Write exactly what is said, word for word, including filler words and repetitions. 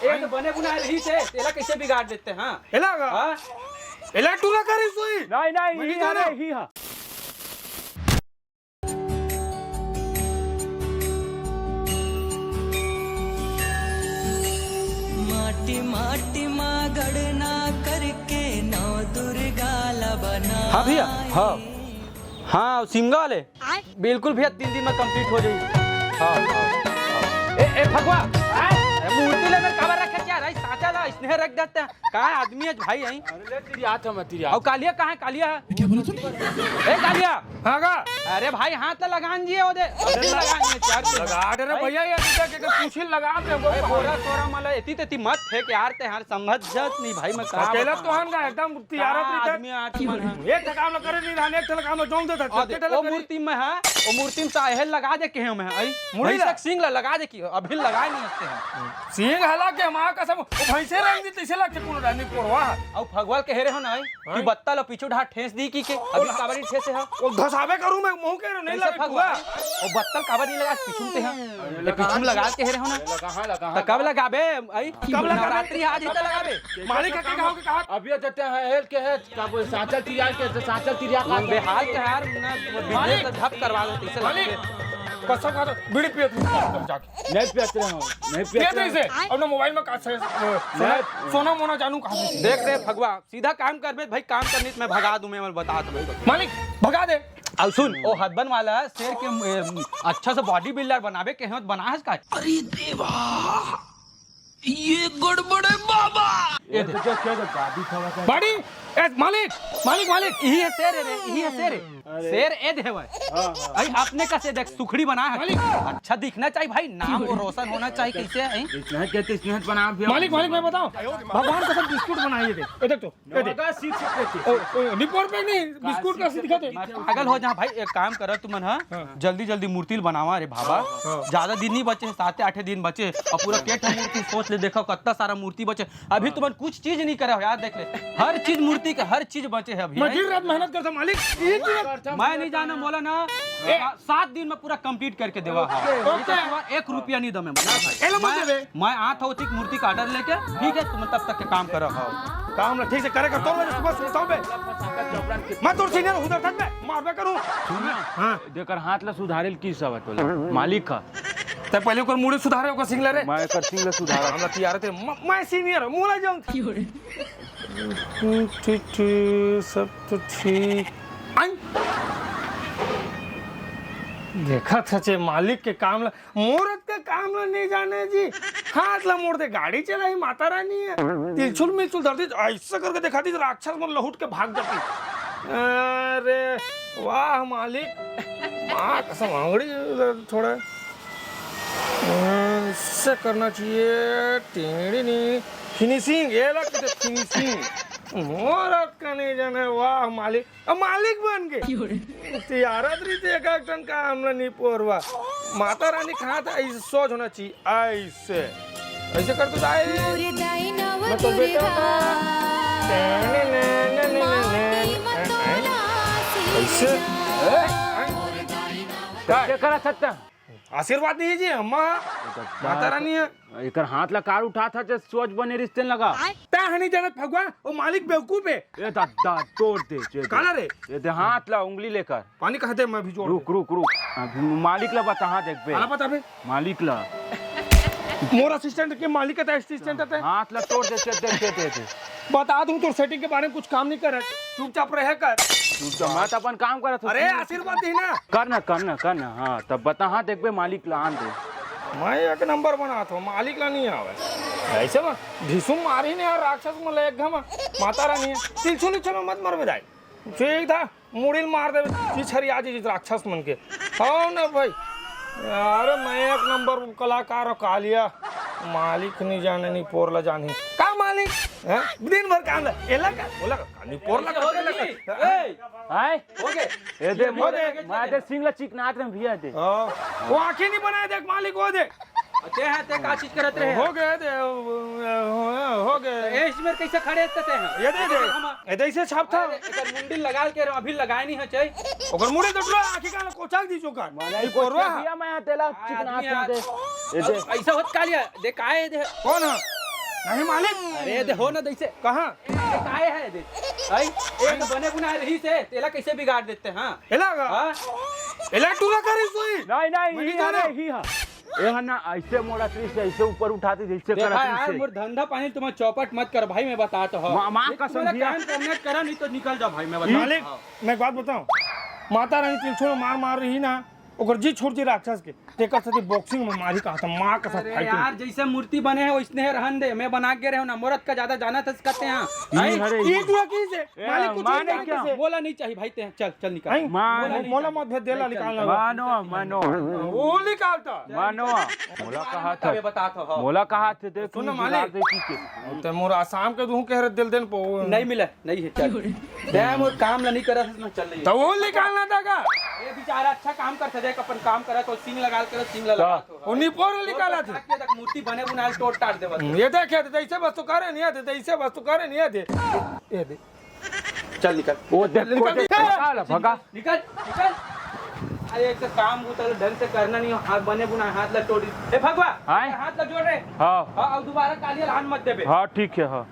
ए तो बने बुनाए रहिस हे, तेला कइसे बिगाड़ देते, हाँ? एला का? हाँ? एला टूरा करिस होही। नहीं, नहीं, मैं नहीं ही जाने। अरे, ही हाँ। माटी माटी मा गणना करके नौ दुर्गा ला बना। हाँ भैया, हाँ। हाँ, सिमगा वाले। बिल्कुल भैया, तीन दिन में complete हो जाई। हाँ, हाँ, हाँ। ए, ए, फगवा। ए, मूर्ति ले मेरे काबर रखे क्या? राई साचा ला, इसने रख देते हैं। का आदमी है भाई, यहीं? अरे ले, तिरियात हम, तिरियात। और कालिया कहाँ है, कालिया? क्या बोला तूने? ए, कालिया। हाँ का? अरे भाई, हाथ ला लगान जी, ओ दे। अरे लगान जी, चार दिन। लगा दे रे भाई। भैया, ये तो क्या, क्या, कुछ ही लगा दे, वो ए, बोरा सोरा मला, एती तेती मत फेंक यार, ते हर समझ जात नहीं भाई, मैं का अकेला बताऊं? तो हन का, एकदम तियारत का रहिथे। आदमी आदमी मन ह। एक ठे काम ल करे नहीं रहने, एक ठे काम ल जोन दे था, आ दे, एक ठे ल ओ करे। मूर्ति में है, ओ मूर्ति में साहेल लगा दे के हम है, आई। मुड़ी मुड़ी ला। तक सिंग ला लगा दे कि अभी लगाए नहीं हंसते हैं। सिंग हला के माँ कसम, ओ भैंसे रंग दी तैसे लग के कुल रहनी पोरवा। औ फगवाल कहे रहे हो ना, आई, कि हाँ। बत्ता ला पीछू ढाट ठेस दी की के, अभी काबरी ठेस है। ओ धसावे करू मैं मुंह के नहीं कैसे लगे फगवा? फुआ। ओ बत्तल काबर नहीं लगा पीछू ते हैं? अरे ये पीछू में लगा के रहे हो ना। लगा, हाँ, लगा, तो हाँ। कब लगाबे? आई, कब लगाबे? नवरात्रि आ जाए तो लगाबे। मालिक के कहा के कहा? अभी जते हैं हेल के है, कब साचल तिरिया के, साचल तिरिया का? बेहाल के यार, ना मालिक! बिजनेस तो ठप करवा दो, इसे मालिक! लगते। कसम खा दो, बीड़ी पिए थे जाके। नहीं पियत रहे हो, नहीं पियत पिए थे रहे हो। इसे, अपना मोबाइल में का से, अ, सोना, नहीं। सोना मोना जानू कहाँ से? देख रे फगवा, सीधा काम कर बे भाई, काम करनी तो मैं भगा दूं, मैं बता दूं भाई। मालिक, भगा दे। अब सुन, ओ हदबन वाला शेर के, ए, अच्छा से बॉडी बिल्डर बनावे के है, तो बना है का? अरे देवा, ये गड़बड़े बाबा। ये तो क्या, क्या, क्या गाड़ी खड़ा कर बॉडी, ए, मालिक, मालिक, मालिक। यही है शेर है रे, यही है शेर है। अरे। शेर ए दे भाई। हाँ, हाँ। भाई, अपने का से देख, सुखड़ी बना है। मालिक। अच्छा दिखना चाहिए भाई, नाम वो रोशन होना चाहिए, कैसे है? इसने कहते, इसने बना दिया। मालिक, मालिक, मैं बताऊं, भगवान कसम बिस्कुट बनाइए थे। ये देख तो। ए दे। नवादा सीख सकते थे। ओ, ओ, निपोर पे नहीं, बिस्कुट का सीख सकते। पागल हो जा भाई, एक काम करो तुमन, हाँ? हाँ। जल्दी जल्दी मूर्ति ल बनावा रे बाबा। हाँ। ज्यादा दिन नहीं बचे, सात आठ दिन बचे, और पूरा केठ मूर्ति सोच ले, देखो कितना सारा मूर्ति बचे। अभी हाँ। तुमन कुछ चीज नहीं करे हो यार, देख ले, हर चीज मूर्ति के, हर चीज बचे है अभी। मैं दिन रात मेहनत करता मालिक, एक दिन मैं नहीं जाना बोला ना, ए, सात दिन में पूरा complete करके देवा। ओके, हाँ। ओके। ये तो पूरा एक रुपया नहीं दमे। एलो मत मैं, देबे। मैं आत हूँ, ठीक मूर्ति का order लेके, ठीक है, तुम तब तक के काम करो। हाँ। काम ला ठीक से करे कर, तोर वजह सुबह सुबह बे। मैं तोर senior उधर तक बे, मारबे करूँ। सुन ना। हाँ। देकर हाथ ला सुधारेल की सब तोला। मालिक का। ते पहले ओकर मुड़ी सुधारे, ओकर सिंग ला रे। मैं एकर सिंग ला सुधारा। काम ला तियार ते, म-, मैं senior, मोला जाऊँ। ठीक, ठीक, सब तो ठीक। आई। देखत हचे मालिक के काम ला, मोरत के काम ला नहीं जाने जी। हाथ ला मोड़ दे, गाड़ी चलाई, माता रानी है। तिलछुल मिलछुल धरती, ऐसा करके दिखाती, राक्षस मन लहुट के भाग जाती। अरे वाह मालिक, माँ कसम, आंगड़ी थोड़ा ऐसे करना चाहिए। टेढ़ी नहीं, finishing, ये लग के finishing। मोरत का नहीं जाने, वाह मालिक। अब मालिक बन के। क्यों रे? तियारत रहिते एक, एक ठन काम ला नहीं पोरवा। माता रानी कहा था, ऐसे सोच होना चाहिए, ऐसे। ऐसे कर तो दाई। मोरे दाई नव मैं तो बेटा दुर्गा। ऐसे। क्या करा सकता? आशीर्वाद नहीं जी, अम्मा। माता रानी है। एकर हाथ ला कार उठा था, जे सोच बने रिश्ते लगा। ता हनी जानत भगवान, वो मालिक बेवकूफ है। ए दादा, तोड़ दे, जे दे। काला रे? ये दे हाथ ला, उंगली लेकर। पानी कहा दे, मैं भी जोड़ रुक, दे। रुक, रुक। अभी मालिक ला बता, हाँ, देख बे। काला बता बे। मालिक ला। मोर assistant के मालिक का assistant है। हाथ ला तोड़ दे, जे दे, जे दे, जे दे। बता दूं, तोर setting के बारे में कुछ काम नहीं करे, चुपचाप रहे कर। चुपचाप, मैं तो अपन काम करत हूँ। अरे, आशीर्वाद दे ना। कर ना, कर ना, कर ना। हाँ, तब बता, हाँ, देख बे, मालिक ला आन दे। मैं एक नंबर बनात हूँ, मालिक ला नहीं आवे। ऐसे में ढिसुम मारी ने यार, राक्षस मन ला एक घमा। माता रानी है, तिलछुल इलछुल मत मरबे दाई। ठीक था, मुड़ी ल मार देबे, पिछरी आ जी राक्षस मन के। हाँ ना भाई, अरे मैं एक नंबर कलाकार हूँ, कालिया। मालिक नहीं जाने, नहीं पोर ला जानी। का मालिक? हैं? दिन भर काम ला, एला का, ओला का, नहीं पोर ला का, एला का। ए, हाय? हो गए। ए दे, हो मोर, गए। मैं दे सिंग ला चिकनात रहे भैया दे। हाँ, वो आँखें नहीं बनाए देख मालिक, वो दे। ते हैं, ते का चीज करत रहे? हो गए दे, हो गए। ए, इसमें कैसे खड़े थे हैं? ये दे दे। हम ए, तो ऐसे छाप था। अरे, एकर मुंडी लगा के अभी लगाए नहीं हो चाही। ओकर मुड़ी तो टुरा आँखी का कोचाक दी चोकर। माने ई कोरवा। भैया, मैं तेला चिकना आदमी के दे। ये दे। ऐसा होत कालिया, दे काहे दे? कौन है? नहीं मालिक। अरे दे हो ना, जैसे कहाँ? ये काय है दे? भाई, एक बने बुनाए रहिसे, तेला कैसे बिगाड़ देते, हाँ? एला का? हाँ? एला टूरा करिस होही। नहीं, नहीं, मनी ही जाना। अरे, ही हा। ए हा ना, ऐसे मोड़ा तरीसे, ऐसे ऊपर उठाते, जैसे देखा करत यार, रहिसे। मोर धंधा पानी तुम्हारा चौपट मत कर भाई, मैं बता तो हूँ। माँ, माँ ये कसम तुम्हारा दिया। काम करना करा, नहीं तो निकल जाओ भाई, मैं बता मालिक, हाँ। मैं एक बात बताऊँ, माता रानी त्रिशूल मार मार रही ना, ओकर जी छूट जी राक्षस के, तेकर सेती boxing में मारी कहा था, माँ कसम अरे fighting। यार, जैसे मूर्ति बने है, वैसने रहन दे। मैं बना के रहे हूँ ना, मोरत का ज्यादा जाना था कहते हैं। ई हरे ई टूरा कइसे? ए, मालिक कुछ माने नहीं क्या? कैसे? मोला नहीं चाहिए भाई, ते चल, चल निकल। नहीं, माने मोला मत भेज, देला निकल, निकालना निकल। मानो, मानो। वो निकालता। मानो। मोला कहा था। मैं बता था, हाँ। मोला कहा थे, देख, सुन ना, तू मालिक। बिगाड़ दे की के। ते मोर आसाम के दूँ कह रहे दिल दिन पो। नहीं मिला, नहीं है, चल। दे मोर काम ला नहीं करा, ना चल रही है। तो वो निकालना था का? ये बेचारा अच्छा काम करता, देख अपन काम करा तो सिंग लगा के सिंग लगा तो। वो निपोर निकाला था। आज के तक मूर्ति बने बुनाए तोड़ ताड़ देवत। हम्म, ये देख, ये तो ऐसे बस तो करे नहीं आते, तो ऐसे बस तो करे नहीं आते। ये दे। चल निकल। वो देख, निकल, वो देख, निकल। निकाल, भगा। निकल, निकल। अरे एक तो काम बूता तो ढंग से करना नहीं हो, हाथ बने बुनाए, हाथ ला तोड़ी। ए भगवा, हाय। हाथ ला जोड़ रे। हाँ। हाँ, अब दोबारा काली हाथ मत देबे। हाँ, ठीक है, हाँ।